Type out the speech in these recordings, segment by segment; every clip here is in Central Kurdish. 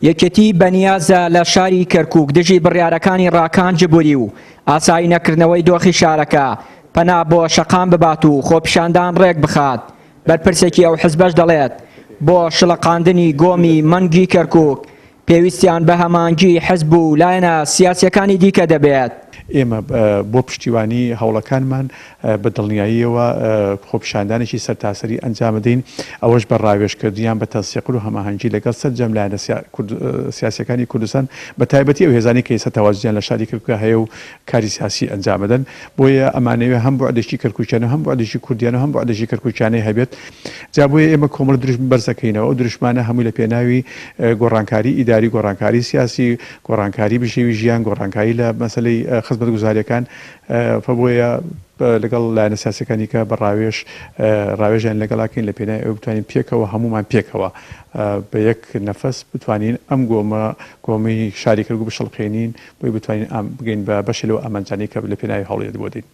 یەکێتی بەنیازە لە شاری کەرکوک دژی بڕیارەکانی ڕاکان جبوری و ئاسایی نەکردنەوەی دۆخی شارەکە پەنا بۆ شەقام ببات و خۆپیشاندان ڕێک بخات، بەرپرسێکی ئەو حزبەش دەڵێت، بۆ شڵەقاندنی گۆمی مەنگی کەرکوک پێویستیان بە هەمانگی حزب و لایەنە سیاسیەکانی دیکە دەبێت. ئێمە بۆ پشتیوانی هەوڵەکانمان بە دڵنیاییەوە خۆپیشاندانێکی سەرتاسەری ئەنجامەدەین، ئەوەش بە ڕاوێژکردن یان بە تەنسیق و هەماهەنگی لەگەڵ سەرجەم لایەنە سیاسیەکانی کوردستان بە تایبەتی ئەو هێزانەی کە ئێستا تەواجودیان لە شاری کەرکوکا هەیە و کاری سیاسی ئەنجامەدەن. بۆیە ئەمانەوێ هەم بوعدێکی کەرکوکیانە و هەم بوعدێکی کوردیانە و هەم بوعدێکی کەرکوکیانەی هەبێت. جا بۆیە ئێمە کۆمەڵە دروشم بەرزەکەینەوە، ئەو دروشمانە هەمووی لە پێناوی گۆڕانکاری ئیداری، گۆڕانکاری سیاسی، گۆڕانکاری بژێوی ژیان، گۆڕانکاری لە مەسەلەی خزمەتگوزاریەکان فە بۆیە لەگەڵ لایەنە سیاسیەکانی کە بە ڕاوێژ ڕاوێژیان لەگەڵا کەین لە پێناوی ئەوەی بتوانین پێکەوە هەموومان پێکەوە بە یەک نەفەس بتوانین ئەم گۆمە گۆمی شاری کەرکوک بشڵقێنین بۆی بتوانین بگەین بە بەشێ لەو ئامانجانەی کە لە پێناوی هەوڵیت بۆ دەین.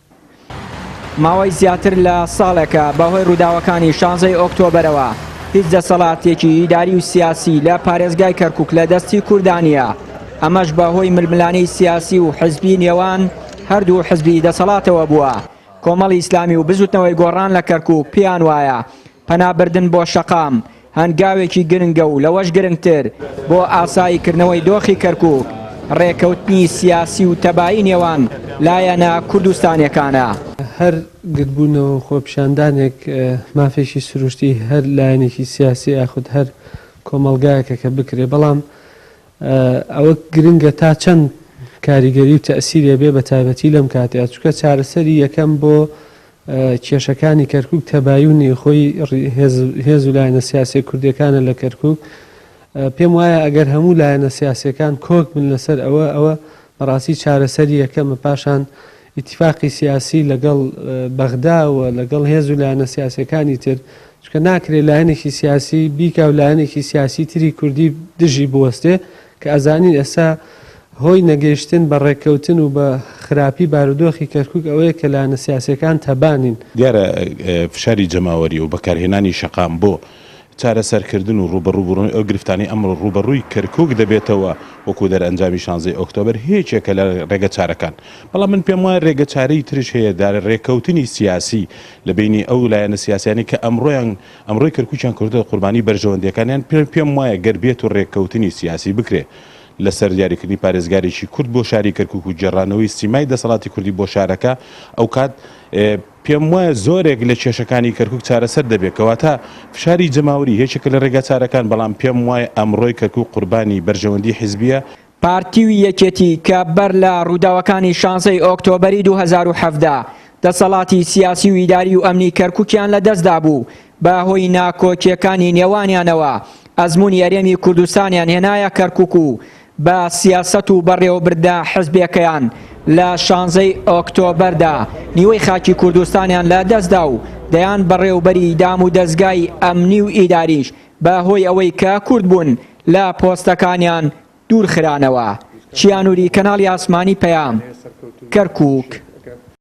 ماوەی زیاتر لە ساڵێکە بەهۆی ڕووداوەکانی شانزەی ئۆکتۆبەرەوە هیچ دەسەڵاتێکی ئیداری و سیاسی لە پارێزگای کەرکوک لە دەستی کوردا نییە، ئەمەش بەهۆی ململانێی سیاسی و حزبی نێوان هەردوو حزبی دەسەڵاتەوە بووە. کۆمەڵی ئیسلامی و بزوتنەوەی گۆڕان لە کەرکوک پێیان وایە پەنابردن بۆ شەقام هەنگاوێکی گرنگە و لەوەش گرنگتر بۆ ئاساییکردنەوەی دۆخی کەرکوک ڕێکەوتنی سیاسی و تەبایی نێوان لایەنە کوردستانیەکانە. هەر گردبوونەوە و خۆپیشاندانێک مافێکی سروشتی هەر لایەنێکی سیاسی یاخود هەر کۆمەڵگایەکە کە بکرێ، بەڵام ئەوە گرنگە تا چەند کاریگەری و تەئسیری هەبێ بە تایبەتی لەم کاتەیا، چونکە چارەسەری یەکەم بۆ کێشەکانی کەرکوک تەبایی و نێوخۆی هێز و لایەنە سیاسیە کوردیەکانە لە کەرکوک. پێم وایە ئەگەر هەموو لایەنە سیاسیەکان کۆک بن لەسەر ئەوە، ئەوە بەڕاستی چارەسەری یەکەمە. پاشان ئیتیفاقی سیاسی لەگەڵ بەغدا و لەگەڵ هێز و لایەنە سیاسیەکانی تر، چونکە ناکرێ لایەنێکی سیاسی بیکا و لایەنێکی سیاسی تری کوردی دژی بوەستێ، کە ئەزانین ئێستا هۆی نەگەیشتن بە ڕێککەوتن و بە خراپی بارودۆخی کەرکوک ئەوەیە کە لایەنە سیاسیەکان تەبا نین. دیارە فشاری جەماوەری و بەکارهێنانی شەقام بۆ چارەسەرکردن و ڕووبەڕووبوونەوەی ئەو گرفتانەی ئەمڕۆ ڕووبەڕووی کەرکوک دەبێتەوە وەکو دەرئەنجامی شانزەی ئۆکتۆبەر یەکێکە لە ڕێگەچارەکان. بەڵام من پێم وایە ڕێگەچارەی ترش هەیە، ڕێککەوتنی سیاسی لە بەینی ئەو لایەنە سیاسیانەی کە ئەمڕۆیان ئەمڕۆی کەرکوکیان کردووەتە قوربانی بەرژەوەندییەکانیان، پێم وایە گەر بێت و ڕێککەوتنی سیاسی بکرێ لەسەر دیاریکردنی پارێزگارێکی کورد بۆ شاری کەرکوک و گێڕانەوەی سیمای دەسەڵاتی کوردی بۆ شارەکە، ئەوکات پێم وایە زۆرێک لە کێشەکانی کەرکوک چارەسەر دەبێت، کەواتە فشاری جەماوەری یەکێکە لە ڕێگاچارەکان، بەڵام پێم وایە ئەمڕۆی کەرکوک قوربانی بەرژەوەندی حیزبییە. پارتی و یەکێتی کە بەر لە ڕووداوەکانی شانزەی ئۆکتۆبەری 2017 دەسەڵاتی سیاسی و ئیداری و ئەمنی کەرکوکیان لە دەستدا بوو، بە هۆی ناکۆکیەکانی نێوانیانەوە ئەزموونی هەرێمی کوردستانیان هێنایە کەرکوک و بە سیاسەت و بەڕێوەبردنە حزبیەکەیان لە شانزەی ئۆکتۆبەردا نیوەی خاکی کوردستانیان لە دەستدا و دەیان بەڕێوبەری دام و دەزگای ئەمنی و ئیداریش بە هۆی ئەوەی کە کورد بوون لە پۆستەکانیان دوورخرانەوە. چیانوری کەناڵی ئاسمانی پەیام، کەرکوک.